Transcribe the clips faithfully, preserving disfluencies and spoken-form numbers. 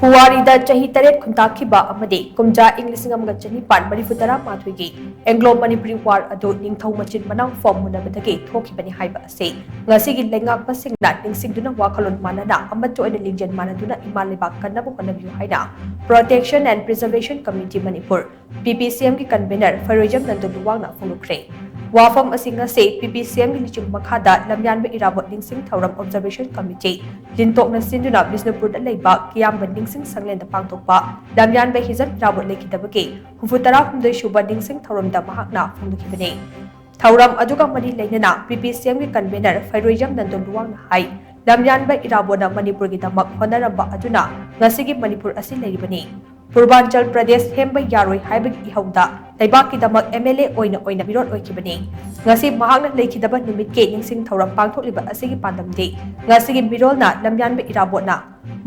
ꯄꯨꯋꯥꯔꯤꯗ ꯆꯍꯤ ꯇꯔꯦꯠ ꯈꯨꯟꯇꯥꯛꯈꯤꯕ ꯑꯃꯗꯤ ꯀꯨꯝꯖꯥ ꯏꯪ ꯂꯤꯁꯤꯡ ꯑꯃꯒ ꯆꯅꯤꯄꯥꯟ ꯃꯔꯤꯐꯨ ꯇꯔꯥ ꯃꯥꯊꯣꯏꯒꯤ ꯑꯦꯡꯒ꯭ꯂꯣ ꯃꯅꯤꯄꯨꯔꯤ ꯋꯥꯔ ꯑꯗꯨ ꯅꯤꯡꯊꯧ ꯃꯆꯤꯟ ꯃꯅꯥꯎ ꯐꯣꯝ ꯃꯨꯟꯅꯕꯗꯒꯤ ꯊꯣꯛꯈꯤꯕꯅꯤ ꯍꯥꯏꯕ ꯑꯁꯤ ꯉꯁꯤꯒꯤ ꯂꯩꯉꯥꯛꯄꯁꯤꯡꯅ ꯅꯤꯡꯁꯤꯡꯗꯨꯅ ꯋꯥꯈꯜꯂꯣꯟ ꯃꯥꯟꯅꯅ ꯑꯃꯠꯇ ꯑꯣꯏꯅ ꯂꯤꯡꯖꯦꯜ ꯃꯥꯟꯅꯗꯨꯅ ꯏꯃꯥ ꯂꯩꯕꯥꯛ ꯀꯟꯅꯕ ꯍꯣꯠꯅꯕꯤꯌꯨ ꯍꯥꯏꯅ Protection and Preservation Committee Manipur, P P C M ꯒꯤ convener ꯐꯩꯔꯣꯏꯖꯝ ꯅꯟꯗꯨ ꯂꯨꯋꯥꯡꯅ ꯐꯣꯡꯗꯣꯛꯈ꯭ꯔꯦ꯫ ꯋꯥꯐꯝ ꯑꯁꯤ ꯉꯁꯤ P P C M ꯒꯤ ꯂꯨꯆꯤꯡ ꯃꯈꯥꯗ ꯂꯝꯌꯥꯟꯕ ꯏꯔꯥꯕꯣꯠ ꯅꯤꯡꯁꯤꯡ ꯊꯧꯔꯝ Observation Committee ꯂꯤꯟꯇꯣꯛꯅ ꯁꯤꯟꯗꯨꯅ ꯕꯤꯁꯅꯨꯄꯨꯔꯗ ꯂꯩꯕ ꯀꯤꯌꯥꯝꯕ ꯅꯤꯡꯁꯤꯡ ꯁꯪꯂꯦꯟꯗ ꯄꯥꯡꯊꯣꯛꯄ ꯂꯝꯌꯥꯟꯕ ꯍꯤꯖꯝ ꯏꯔꯥꯕꯣꯠ ꯂꯩꯈꯤꯗꯕꯒꯤ ꯍꯨꯝꯐꯨ ꯇꯔꯥ ꯍꯨꯝꯗꯣꯏ ꯁꯨꯕ ꯅꯤꯡꯁꯤꯡ ꯊꯧꯔꯝꯗ ꯃꯍꯥꯛꯅ ꯐꯣꯡꯗꯣꯛꯈꯤꯕꯅꯤ꯫ ꯊꯧꯔꯝ ꯑꯗꯨꯒ ꯃꯔꯤ ꯂꯩꯅꯅ P P C M ꯒꯤ convener ꯐꯩꯔꯣꯏꯖꯝ ꯅꯟꯗꯨ ꯂꯨꯋꯥꯡꯅ ꯍꯥꯏ, ꯂꯝꯌꯥꯟꯕ ꯏꯔꯥꯕꯣꯠꯅ ꯃꯅꯤꯄꯨꯔꯒꯤꯗꯃꯛ ꯍꯣꯠꯅꯔꯝꯕ ꯑꯗꯨꯅ ꯉꯁꯤꯒꯤ ꯃꯅꯤꯄꯨꯔ ꯑꯁꯤ ꯂꯩꯔꯤꯕꯅꯤ꯫ ꯄꯨꯔꯕꯥꯟꯆꯜ ꯄ꯭ꯔꯗꯦꯁ ꯍꯦꯝꯕ ꯌꯥꯔꯣꯏ ꯍꯥꯏꯕꯒꯤ ꯏꯍꯧꯗ ꯂꯩꯕꯥꯛꯀꯤꯗꯃꯛ M L A ꯑꯣꯏꯅ ꯑꯣꯏꯅ ꯃꯤꯔꯣꯠ ꯑꯣꯏꯈꯤꯕꯅꯤ꯫ ꯉꯁꯤ ꯃꯍꯥꯛꯅ ꯂꯩꯈꯤꯗꯕ ꯅꯨꯃꯤꯠꯀꯤ ꯅꯤꯡꯁꯤꯡ ꯊꯧꯔꯝ ꯄꯥꯡꯊꯣꯛꯂꯤꯕ ꯑꯁꯤꯒꯤ ꯄꯥꯟꯗꯝꯗꯤ ꯉꯁꯤꯒꯤ ꯃꯤꯔꯣꯜꯅ ꯂꯝꯌꯥꯟꯕ ꯏꯔꯥꯕꯣꯠꯅ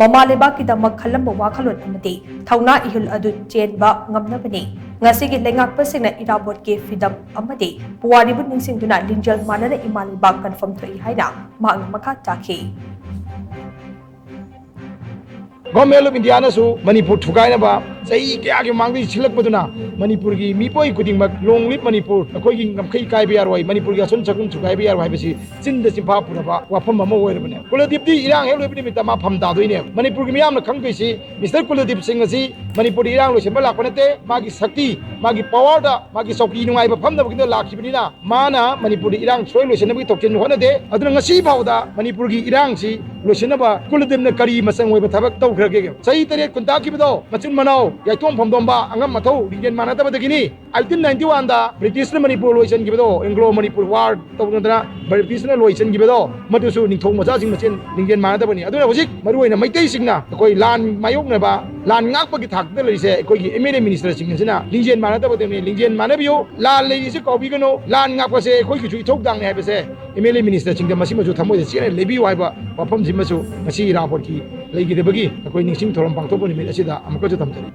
ꯃꯃꯥ ꯂꯩꯕꯥꯛꯀꯤꯗꯃꯛ ꯈꯜꯂꯝꯕ ꯋꯥꯈꯜꯂꯣꯟ ꯑꯃꯗꯤ ꯊꯧꯅꯥ ꯏꯍꯨꯜ ꯑꯗꯨ ꯆꯦꯟꯕ ꯉꯝꯅꯕꯅꯤ꯫ ꯉꯁꯤꯒꯤ ꯂꯩꯉꯥꯛꯄꯁꯤꯡꯅ ꯏꯔꯥꯕꯣꯠꯀꯤ ꯐꯤꯗꯝ ꯑꯃꯗꯤ ꯄꯨꯋꯥꯔꯤꯕꯨ ꯅꯤꯡꯁꯤꯡꯗꯨꯅ ꯂꯤꯡꯖꯦꯜ ꯃꯥꯟꯅꯅ ꯏꯃꯥ ꯂꯩꯕꯥꯛ ꯀꯟꯐꯝ ꯊꯣꯛꯏ ꯍꯥꯏꯅ ꯃꯍꯥꯛꯅ ꯃꯈꯥ ꯇꯥꯈꯤ꯫ Government of India ꯅꯁꯨ ꯃꯅꯤꯄꯨꯔ ꯊꯨꯒꯥꯏꯅꯕ ꯆꯍꯤ ꯀꯌꯥꯒꯤ ꯃꯃꯥꯡꯗꯒꯤ ꯁꯤꯜꯂꯛꯄꯗꯨꯅ ꯃꯅꯤꯄꯨꯔꯒꯤ ꯃꯤꯄꯣꯏ ꯈꯨꯗꯤꯡꯃꯛ "Long live ꯃꯅꯤꯄꯨꯔ, ꯑꯩꯈꯣꯏꯒꯤ ꯉꯝꯈꯩ ꯀꯥꯏꯕ ꯌꯥꯔꯣꯏ, ꯃꯅꯤꯄꯨꯔꯒꯤ ꯑꯁꯣꯟ ꯁꯛꯇꯝ ꯊꯨꯒꯥꯏꯕ ꯌꯥꯔꯣꯏ" ꯍꯥꯏꯕꯁꯤ ꯆꯤꯟꯗ ꯆꯤꯟꯐꯥ ꯄꯨꯔꯕ ꯋꯥꯐꯝ ꯑꯃ ꯑꯣꯏꯔꯕꯅꯦ꯫ ꯀꯨꯂꯗꯤꯞꯇꯤ ꯏꯔꯥꯡ ꯍꯦꯛ ꯂꯣꯏꯕ ꯅꯨꯃꯤꯠꯇ ꯃꯥ ꯐꯝ ꯇꯥꯗꯣꯏꯅꯦ꯫ ꯃꯅꯤꯄꯨꯔꯒꯤ ꯃꯤꯌꯥꯝꯅ ꯈꯪꯗꯣꯏꯁꯤ Mister ꯀꯨꯂꯗꯤꯞ ꯁꯤꯡ ꯑꯁꯤ ꯃꯅꯤꯄꯨꯔꯗ ꯏꯔꯥꯡ ꯂꯣꯏꯁꯤꯟꯕ ꯂꯥꯛꯄ ꯅꯠꯇꯦ, ꯃꯥꯒꯤ ꯁꯛꯇꯤ, ꯃꯥꯒꯤ power ꯗ, ꯃꯥꯒꯤ ꯆꯧꯀꯤ ꯅꯨꯡꯉꯥꯏꯕ ꯐꯝꯅꯕꯒꯤꯗꯃꯛ ꯂꯥꯛꯈꯤꯕꯅꯤꯅ ꯃꯥꯅ ꯃꯅꯤꯄꯨꯔꯗ ꯏꯔꯥꯡ ꯁꯣꯏ ꯂꯣꯏꯁꯤꯟꯅꯕꯒꯤ ꯊꯣꯛꯁꯤꯟ ꯍꯣꯠꯅꯗꯦ꯫ ꯑꯗꯨꯅ ꯉꯁꯤ ꯐꯥꯎꯕꯗ ꯃꯅꯤꯄꯨꯔꯒꯤ ꯏꯔꯥꯡꯁꯤ ꯂꯣꯏꯁꯤꯟꯅꯕ ꯀꯨꯂꯗꯤꯞꯅ ꯀꯔꯤ ꯃꯆꯪ ꯑꯣꯏꯕ ꯊꯕꯛ ꯇꯧꯈ꯭ꯔꯒꯦ? ꯆꯍꯤ ꯇꯔꯦꯠ ꯈꯨꯟꯇꯥꯛꯈꯤꯕꯗꯣ ꯃꯆꯤꯟ ꯃꯅꯥꯎ ꯌꯥꯏꯇꯣꯝ ꯐꯝꯗꯣꯝꯕ ꯑꯉꯝ ꯑꯊꯧ ꯂꯤꯡꯖꯦꯜ ꯃꯥꯟꯅꯗꯕꯗꯒꯤꯅꯤ꯫ Eighteen ninety one ꯗ British ꯅ Manipur ꯂꯣꯏꯁꯤꯟꯈꯤꯕꯗꯣ, Anglo Manipur War ꯇꯧꯅꯗꯅ British ꯅ ꯂꯣꯏꯁꯤꯟꯈꯤꯕꯗꯣ, ꯃꯗꯨꯁꯨ ꯅꯤꯡꯊꯧ ꯃꯆꯥꯁꯤꯡ ꯃꯁꯦꯟ ꯂꯤꯡꯖꯦꯜ ꯃꯥꯟꯅꯗꯕꯅꯤ꯫ ꯑꯗꯨꯅ ꯍꯧꯖꯤꯛ ꯃꯔꯨꯑꯣꯏꯅ ꯃꯩꯇꯩꯁꯤꯡꯅ ꯑꯩꯈꯣꯏ ꯂꯥꯟ ꯃꯥꯌꯣꯛꯅꯕ, ꯂꯥꯟ ꯉꯥꯛꯄꯒꯤ ꯊꯥꯛꯇ ꯂꯩꯔꯤꯁꯦ ꯑꯩꯈꯣꯏꯒꯤ M L A minister ꯁꯤꯡ ꯑꯁꯤꯅ ꯂꯤꯡꯖꯦꯜ ꯃꯥꯟꯅꯗꯕꯗꯨꯅꯤ꯫ ꯂꯤꯡꯖꯦꯜ ꯃꯥꯟꯅꯕꯤꯌꯨ, ꯂꯥꯟ ꯂꯩꯔꯤꯁꯤ ꯀꯥꯎꯕꯤꯒꯅꯨ, ꯂꯥꯟ ꯉꯥꯛꯄꯁꯦ ꯑꯩꯈꯣꯏꯒꯤꯁꯨ ꯏꯊꯧꯗꯥꯡꯅꯤ ꯍꯥꯏꯕꯁꯦ M L A minister ꯁꯤꯡꯗ ꯃꯁꯤꯃꯁꯨ ꯊꯃꯣꯏꯗ ꯆꯦꯠꯅ ꯂꯩꯕꯤꯌꯨ ꯍꯥꯏꯕ ꯋꯥꯐꯝꯁꯤꯃꯁꯨ ꯉꯁꯤ ꯏꯔꯥꯕꯣꯠꯀꯤ ꯂꯩꯈꯤꯗꯕꯒꯤ ꯑꯩꯈꯣꯏ ꯅꯤꯡꯁꯤꯡ ꯊꯧꯔꯝ ꯄꯥꯡꯊꯣꯛꯄ ꯅꯨꯃꯤꯠ ꯑꯁꯤꯗ ꯑꯃꯨꯛꯀꯁꯨ ꯊꯝꯖꯔꯤ꯫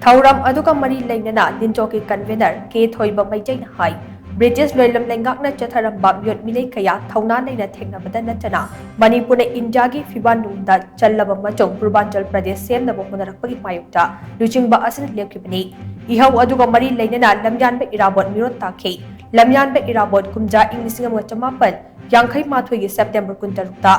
ꯊꯧꯔꯝ ꯑꯗꯨꯒ ꯃꯔꯤ ꯂꯩꯅꯅ ꯂꯤꯟꯆꯣꯛꯀꯤ convener ꯀꯦ ꯊꯣꯏꯕ ꯃꯩꯇꯩꯅ ꯍꯥꯏ, ꯕ꯭ꯔꯤꯇꯤꯁ ꯂꯣꯏꯂꯝ ꯂꯩꯉꯥꯛꯅ ꯆꯠꯊꯔꯝꯕ ꯃꯤꯑꯣꯠ ꯃꯤꯅꯩ ꯀꯌꯥ ꯊꯧꯅꯥ ꯂꯩꯅ ꯊꯦꯡꯅꯕꯗ ꯅꯠꯇꯅ ꯃꯅꯤꯄꯨꯔꯅ ꯏꯟꯗꯤꯌꯥꯒꯤ ꯐꯤꯕꯥꯟ ꯅꯨꯡꯗ ꯆꯜꯂꯕ ꯑꯃꯁꯨꯡ ꯄꯨꯔꯕꯥꯟꯆꯜ ꯄ꯭ꯔꯗꯦꯁ ꯁꯦꯝꯅꯕ ꯍꯣꯠꯅꯔꯛꯄꯒꯤ ꯃꯥꯌꯣꯛꯇ ꯂꯨꯆꯤꯡꯕ ꯑꯁꯤꯅ ꯂꯦꯞꯈꯤꯕꯅꯤ꯫ ꯏꯍꯧ ꯑꯗꯨꯒ ꯃꯔꯤ ꯂꯩꯅꯅ ꯂꯝꯌꯥꯟꯕ ꯏꯔꯥꯕꯣꯠ ꯃꯤꯔꯣꯠ ꯇꯥꯈꯤ꯫ ꯂꯝꯌꯥꯟꯕ ꯏꯔꯥꯕꯣꯠ ꯀꯨꯝꯖꯥ ꯏꯪ ꯂꯤꯁꯤꯡ ꯑꯃꯒ ꯆꯃꯥꯄꯟ ꯌꯥꯡꯈꯩ ꯃꯥꯊꯣꯏꯒꯤ ꯁꯦꯞꯇꯦꯝꯕꯔ ꯀꯨꯟꯇꯔꯨꯛꯇ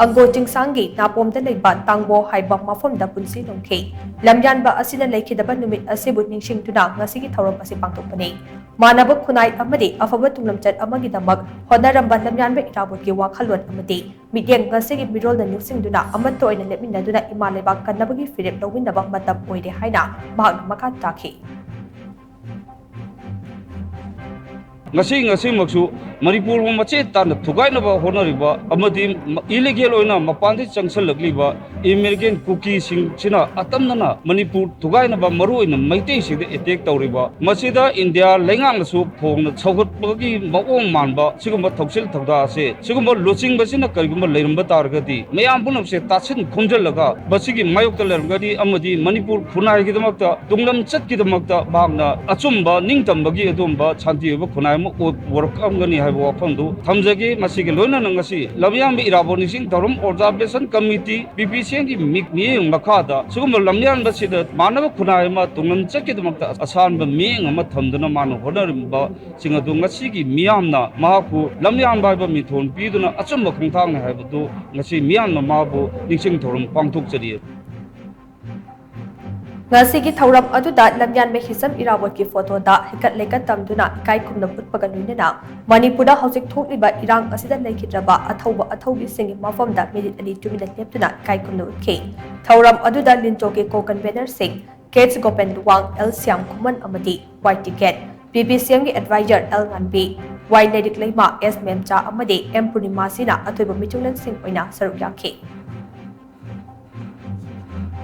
ꯑꯪꯒꯣ ꯆꯤꯡꯁꯥꯡꯒꯤ ꯅꯥꯄꯣꯝꯗ ꯂꯩꯕ ꯇꯥꯡꯕꯣ ꯍꯥꯏꯕ ꯃꯐꯝꯗ ꯄꯨꯟꯁꯤ ꯂꯣꯡꯈꯤ꯫ ꯂꯝꯌꯥꯟꯕ ꯑꯁꯤꯅ ꯂꯩꯈꯤꯗꯕ ꯅꯨꯃꯤꯠ ꯑꯁꯤꯕꯨ ꯅꯤꯡꯁꯤꯡꯗꯨꯅ ꯉꯁꯤꯒꯤ ꯊꯧꯔꯝ ꯑꯁꯤ ꯄꯥꯡꯊꯣꯛꯄꯅꯤ꯫ ꯃꯥꯟꯅꯕ ꯈꯨꯟꯅꯥꯏ ꯑꯃꯗꯤ ꯑꯐꯕ ꯇꯨꯡꯂꯝꯆꯠ ꯑꯃꯒꯤꯗꯃꯛ ꯍꯣꯠꯅꯔꯝꯕ ꯂꯝꯌꯥꯟꯕ ꯏꯔꯥꯕꯣꯠꯀꯤ ꯋꯥꯈꯜꯂꯣꯟ ꯑꯃꯗꯤ ꯃꯤꯠꯌꯦꯡ ꯉꯁꯤꯒꯤ ꯃꯤꯔꯣꯜꯅ ꯅꯤꯡꯁꯤꯡꯗꯨꯅ ꯑꯃꯠꯇ ꯑꯣꯏꯅ ꯂꯦꯞꯃꯤꯟꯅꯗꯨꯅ ꯏꯃꯥ ꯂꯩꯕꯥꯛ ꯀꯟꯅꯕꯒꯤ ꯐꯤꯔꯦꯞ ꯂꯧꯃꯤꯟꯅꯕ ꯃꯇꯝ ꯑꯣꯏꯔꯦ ꯍꯥꯏꯅ ꯃꯍꯥꯛꯅ ꯃꯈꯥ ꯇꯥꯈꯤ꯫ ꯉꯁꯤ ꯉꯁꯤꯃꯛꯁꯨ ꯃꯅꯤꯄꯨꯔꯕꯨ ꯃꯆꯦꯠ ꯇꯥꯅ ꯊꯨꯒꯥꯏꯅꯕ ꯍꯣꯠꯅꯔꯤꯕ ꯑꯃꯗꯤ ꯏꯂꯤꯒꯦꯜ ꯑꯣꯏꯅ ꯃꯄꯥꯟꯗꯒꯤ ꯆꯪꯁꯤꯜꯂꯛꯂꯤꯕ ꯏꯃꯤꯒ꯭ꯔꯦꯟ ꯀꯨꯀꯤꯁꯤꯡꯁꯤꯅ ꯑꯇꯝꯅꯅ ꯃꯅꯤꯄꯨꯔ ꯊꯨꯒꯥꯏꯅꯕ, ꯃꯔꯨꯑꯣꯏꯅ ꯃꯩꯇꯩꯁꯤꯡꯗ ꯑꯦꯇꯦꯛ ꯇꯧꯔꯤꯕ, ꯃꯁꯤꯗ ꯏꯟꯗꯤꯌꯥ ꯂꯩꯉꯥꯛꯅꯁꯨ ꯐꯣꯡꯅ ꯁꯧꯒꯠꯄꯒꯤ ꯃꯑꯣꯡ ꯃꯥꯟꯕ ꯁꯤꯒꯨꯝꯕ ꯊꯧꯁꯤꯜ ꯊꯧꯗꯥ ꯑꯁꯦ, ꯁꯤꯒꯨꯝꯕ ꯂꯨꯆꯤꯡꯕꯁꯤꯅ ꯀꯔꯤꯒꯨꯝꯕ ꯂꯩꯔꯝꯕ ꯇꯥꯔꯒꯗꯤ, ꯃꯌꯥꯝ ꯄꯨꯝꯅꯃꯛꯁꯦ ꯇꯥꯁꯤꯟ ꯈꯣꯝꯖꯤꯜꯂꯒ ꯃꯁꯤꯒꯤ ꯃꯥꯌꯣꯛꯇ ꯂꯩꯔꯝꯒꯅꯤ ꯑꯃꯗꯤ ꯃꯅꯤꯄꯨꯔ ꯈꯨꯟꯅꯥꯏꯒꯤꯗꯃꯛꯇ, ꯇꯨꯡꯂꯝꯆꯠꯀꯤꯗꯃꯛꯇ ꯃꯍꯥꯛꯅ ꯑꯆꯨꯝꯕ, ꯅꯤꯡꯇꯝꯕꯒꯤ ꯑꯗꯨꯒꯨꯝꯕ ꯁꯥꯟꯇꯤ ꯑꯣꯏꯕ ꯈꯨꯟꯅꯥꯏ ꯑꯃ ꯑꯣꯏ-, ꯑꯣꯏꯔꯛꯑꯝꯒꯅꯤ ꯍꯥꯏꯕ ꯋꯥꯐꯝꯗꯨ ꯊꯝꯖꯒꯦ꯫ ꯃꯁꯤꯒꯤ ꯂꯣꯏꯅꯅ ꯉꯁꯤ ꯂꯝꯌꯥꯟꯕ ꯏꯔꯥꯕꯣꯠ ꯅꯤꯡꯁꯤꯡ ꯊꯧꯔꯝ ꯑꯣꯕꯖꯥꯔꯕꯦꯁꯟ ꯀꯃꯤꯇꯤ, ꯄꯤ ꯄꯤ ꯁꯤ ꯑꯦꯝꯒꯤ ꯃꯤꯠ-, ꯃꯤꯠꯌꯦꯡ ꯃꯈꯥꯗ ꯁꯤꯒꯨꯝꯕ ꯂꯝꯌꯥꯟꯕꯁꯤꯗ ꯃꯥꯟꯅꯕ ꯈꯨꯟꯅꯥꯏ ꯑꯃ ꯇꯨꯡꯂꯝꯆꯠꯀꯤꯗꯃꯛꯇ ꯑꯁꯥꯟꯕ ꯃꯤꯠꯌꯦꯡ ꯑꯃ ꯊꯝꯗꯨꯅ ꯃꯥꯅ ꯍꯣꯠꯅꯔꯝꯕꯁꯤꯡ ꯑꯗꯨ ꯉꯁꯤꯒꯤ ꯃꯤꯌꯥꯝꯅ ꯃꯍꯥꯛꯄꯨ ꯂꯝꯌꯥꯟꯕ ꯍꯥꯏꯕ ꯃꯤꯡꯊꯣꯟ ꯄꯤꯗꯨꯅ ꯑꯆꯨꯝꯕ ꯈꯣꯡꯊꯥꯡꯅꯤ ꯍꯥꯏꯕꯗꯨ ꯉꯁꯤ ꯃꯤꯌꯥꯝꯅ ꯃꯥꯕꯨ ꯅꯤꯡꯁꯤꯡ ꯊꯧꯔꯝ ꯄꯥꯡꯊꯣꯛꯆꯔꯤ꯫ ꯉꯁꯤꯒꯤ ꯊꯧꯔꯝ ꯑꯗꯨꯗ ꯂꯝꯌꯥꯟꯕ ꯍꯤꯖꯝ ꯏꯔꯥꯕꯣꯠꯀꯤ ꯐꯣꯇꯣꯗ ꯍꯩꯀꯠ ꯂꯩꯀꯠ ꯇꯝꯗꯨꯅ ꯏꯀꯥꯏ ꯈꯨꯝꯅꯕ ꯎꯠꯄꯒ ꯂꯣꯏꯅꯅ ꯃꯅꯤꯄꯨꯔꯗ ꯍꯧꯖꯤꯛ ꯊꯣꯛꯂꯤꯕ ꯏꯔꯥꯡ ꯑꯁꯤꯗ ꯂꯩꯈꯤꯗ꯭ꯔꯕ ꯑꯊꯧꯕ ꯑꯊꯧꯕꯤꯁꯤꯡꯒꯤ ꯃꯐꯝꯗ ꯃꯤꯅꯤꯠ ꯑꯅꯤ ꯇꯨꯃꯤꯟꯅ ꯂꯦꯞꯇꯨꯅ ꯏꯀꯥꯏ ꯈꯨꯝꯅꯕ ꯎꯠꯈꯤ꯫ ꯊꯧꯔꯝ ꯑꯗꯨꯗ ꯂꯤꯟꯆꯣꯒꯤ ꯀꯣ ꯀꯟꯚꯦꯅꯔꯁꯤꯡ ꯀꯦꯆ ꯒꯣꯄꯦꯟ ꯂꯨꯋꯥꯡ, ꯑꯦꯜ ꯁ꯭ꯌꯥꯝ ꯈꯨꯃꯟ ꯑꯃꯗꯤ ꯋꯥꯏ ꯇꯤꯀꯦꯠ, ꯄꯤ ꯄꯤ ꯁꯤ ꯑꯦꯝꯒꯤ ꯑꯦꯗꯚꯥꯏꯖꯔ ꯑꯦꯜ ꯉꯥꯟꯕꯤ, ꯋꯥꯏ ꯂꯩꯔꯤꯛ ꯂꯩꯃ, ꯑꯦꯁ ꯃꯦꯝꯆꯥ ꯑꯃꯗꯤ ꯑꯦꯝ ꯄꯨꯔꯅꯤꯃꯥꯁꯤꯅ ꯑꯊꯣꯏꯕ ꯃꯤꯆꯨꯡꯂꯦꯟꯁꯤꯡ ꯑꯣꯏꯅ ꯁꯔꯨꯛ ꯌꯥꯈꯤ꯫